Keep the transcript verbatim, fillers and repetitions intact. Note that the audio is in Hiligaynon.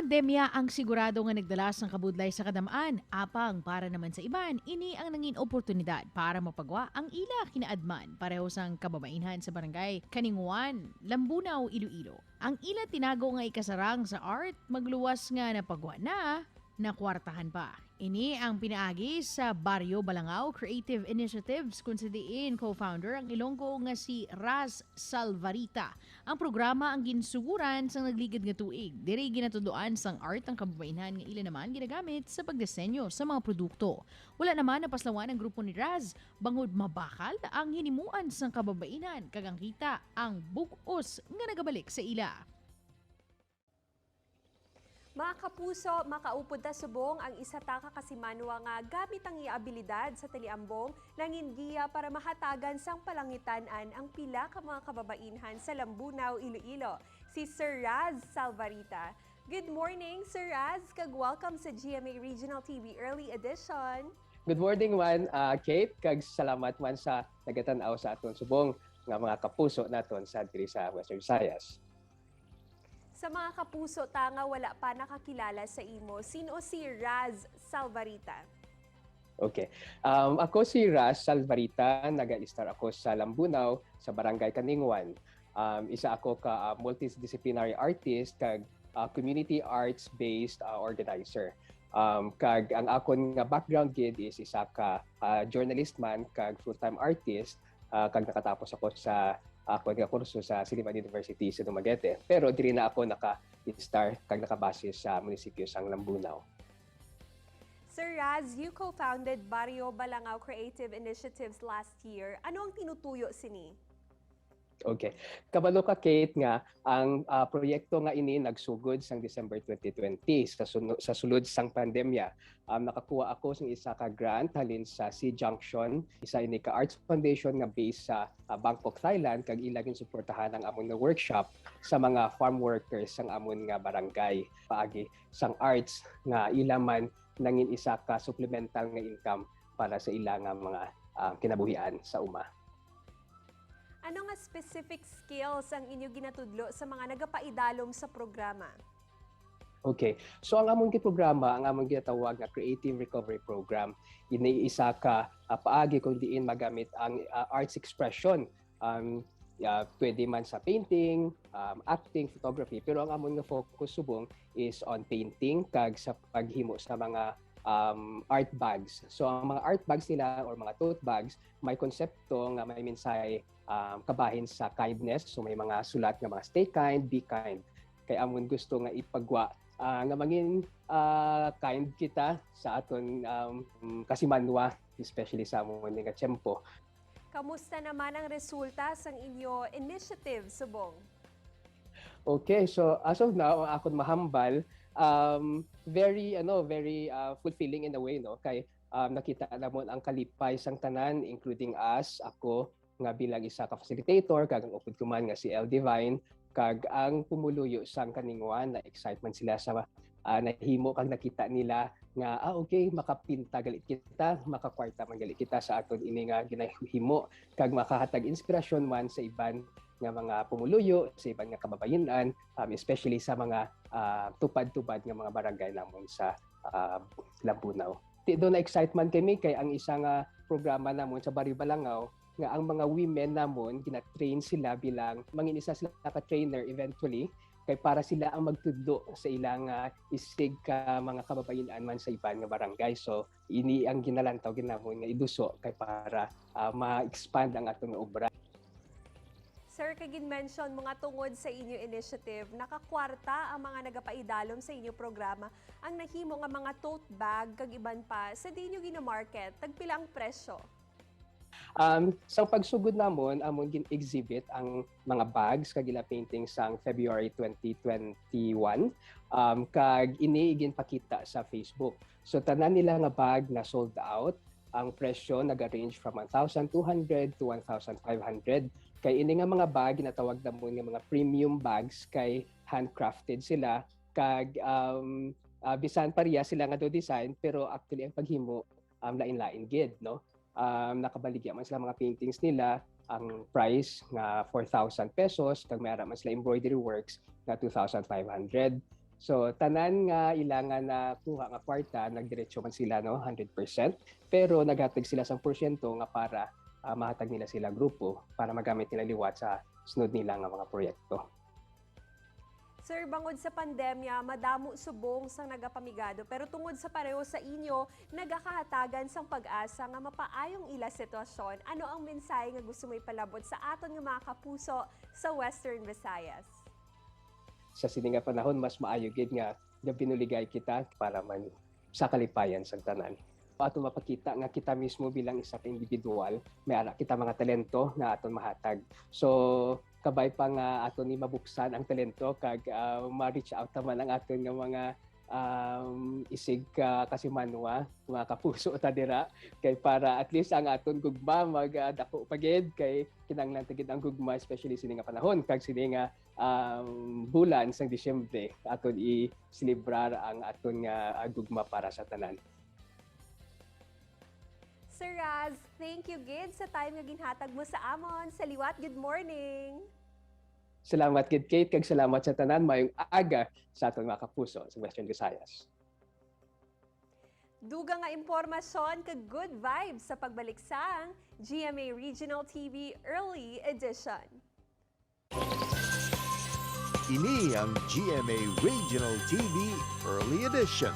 Pandemya ang sigurado nga nagdala sang kabudlay sa kadam-an, apang para naman sa iban, ini ang nangin oportunidad para mapagwa ang ila kinaadman, pareho sang kababainhan sa barangay Kaningwan, Lambunao, Iloilo. Ang ila tinago nga ikasarang sa art, magluwas nga napagwa na, nakwartahan pa. Ini ang pinaagi sa Barrio Balangao Creative Initiatives, kung sa diin co-founder ang Ilonggo nga si Raz Salvarita. Ang programa ang ginsuguran sang nagligad nga tuig. Diri ginatudloan sang art ang kababainhan nga ila naman ginagamit sa pagdisenyo sa mga produkto. Wala naman napaslawan ang grupo ni Raz, bangod mabakal ang hinimuan sang kababainhan, kag ang kita ang bug-os nga nagabalik sa ila. Mga kapuso, makaupod ta subong ang isa ta ka kasimanwa nga gamit ang iya abilidad sa taliambong nangin giya para mahatagan sang palangitan-an ang pila ka mga kababainhan sa Lambunao, Iloilo, si Sir Raz Salvarita. Good morning, Sir Raz, kag welcome sa G M A Regional T V Early Edition. Good morning man, ah, Kate, kag salamat man sa nagatan-aw sa aton subong nga mga kapuso naton sa diri sa Western Visayas. Sa mga kapuso ta nga wala pa nakakilala sa imo, sino si Raz Salvarita? Okay. Um, ako si Raz Salvarita, naga-istar ako sa Lambunao, sa Barangay Kaningwan. Um, isa ako ka, ah, multidisciplinary artist kag, ah, community arts-based, ah, organizer. Um, kag ang akon nga background gid is isa ka, ah, journalist man kag full-time artist, ah, kag nakatapos ako sa akon nga kurso sa Siliman University sa Dumaguete. Pero diri na ako naka-istar kag nakabase sa munisipyo sang Lambunao. Sir Raz, you co-founded Barrio Balangao Creative Initiatives last year. Ano ang tinutuyo sini? Okay. Kabalo ka, Kate, nga ang, ah, proyekto nga ini nagsugod sang December twenty twenty sa sunu-, sa sulod sang pandemya. Um, nakakuha ako sang isa ka grant halin sa C-Junction, isa ini ka arts foundation nga based sa, ah, Bangkok, Thailand, kag ila ginsuportahan ang amon nga workshop sa mga farm workers sang amon nga barangay paagi sang arts nga ila man nangin isa ka supplemental nga income para sa ila nga mga, ah, kinabuhian sa uma. Ano nga specific skills ang inyo ginatudlo sa mga nagapaidalom sa programa? Okay. So, ang amon gid programa, ang amon ginatawag nga Creative Recovery Program, ini isa ka, ah, paagi kung diin magamit ang, ah, arts expression. Um, ah, pwede man sa painting, um, acting, photography, pero ang amon nga focus subong is on painting kag sa paghimo sa mga, um, art bags. So, ang mga art bags nila or mga tote bags, may konsepto nga may mensahe, um, kabahin sa kindness. So, may mga sulat nga mga "Stay kind, be kind." Kay amon gusto nga ipagwa, ah, nga mangin, ah, kind kita sa aton, um, kasimanwa, especially sa amon nga tiyempo. Kamusta naman ang resulta sang inyo initiative subong? Okay, so as of now, ang akon mahambal, um, very, ano, very, ah, fulfilling in a way, no? Kay, um, nakita namon ang kalipay sang tanan, including us, ako, nga bilang isa ka facilitator, kag ang upod ko man nga si El Divine, kag ang pumuluyo sang Kaningwan, na-excite man sila sa, ah, nahimo kag nakita nila nga, ah, okay, makapinta gali kita, makakwarta man gali kita sa aton ini nga ginahimo, kag makahatag inspirasyon man sa iban nga mga pumuluyo, sa iban nga kababayen-an, um, especially sa mga, ah, tupad-tupad nga mga barangay namon sa, ah, Lambunao. Ti-, do na-excite man kami kay ang isa nga programa namon sa Barrio Balangao nga ang mga women namon gina-train sila bilang mangin isa sila ka trainer eventually, kay para sila ang magtudlo sa ilang, ah, isig ka mga kababayen-an man sa iban nga barangay. So, ini ang ginalantaw gid namon nga iduso kay para, ah, ma-expand ang aton nga obra. Sir, kay gin-mention mo nga tungod sa inyo initiative, nakakwarta ang mga nagapaidalom sa inyo programa. Ang nahimo nga mga tote bag kag iban pa, sa diin nyo gina-market, tagpila ang presyo? Um, sa pagsugod namon, amon gin-exhibit ang mga bags kag ila paintings sang February twenty twenty-one. Um, kag ini ginpakita sa Facebook. So, tanan nila nga bag na sold out. Ang presyo naga-range from one thousand two hundred to one thousand five hundred. Kay ini nga mga bag, ginatawag namon nga mga premium bags kay handcrafted sila. Kag, um, ah, bisan pareha sila nga do design, pero actually ang paghimo, um, lain-lain gid, no? Um, nakabaligya man sila mga paintings nila, ang price nga four thousand pesos, kag may ara man sila embroidery works nga two thousand five hundred. So, tanan nga ilangan na kuha nga kwarta, nagdiretso man sila, no, hundred percent, pero naghatag sila sang porsyento nga para, ah, mahatag nila sila grupo para magamit nila liwat sa sunod nila nga mga proyekto. Sir, bangod sa pandemya, madamo subong sang nagapamigado, pero tungod sa pareho sa inyo, nagakahatagan sang pag-asa nga mapaayong ila sitwasyon. Ano ang mensahe nga gusto mo ipalabot sa aton nga mga kapuso sa Western Visayas? Sa sini nga panahon, mas maayo gid nga, nga binuligay kita para man sa kalipayan sa tanan. Ato mapakita nga kita mismo bilang isa ka individual, may ara kita mga talento nga aton mahatag. So, kabay pa nga aton ni mabuksan ang talento kag, ah, ma-reach out naman ang aton nga mga, um, isig ka kasimanwa, mga kapuso ta dira, kay para at least ang aton gugma mag, ah, dako pa gid, kay kinahanglan ta gid ang gugma, especially sini nga panahon kag sini nga, um, bulan sang Disyembre, aton i-celebrar ang aton nga, ah, gugma para sa tanan. Sir Raz, thank you gid sa time nga ginhatag mo sa amon. Sa liwat, good morning. Salamat gid, Kate, kag salamat sa tanan. Mayong aga sa aton mga kapuso sa Western Visayas. Dugang nga impormasyon kag good vibes sa pagbalik sang G M A Regional T V Early Edition. Ini ang G M A Regional T V Early Edition.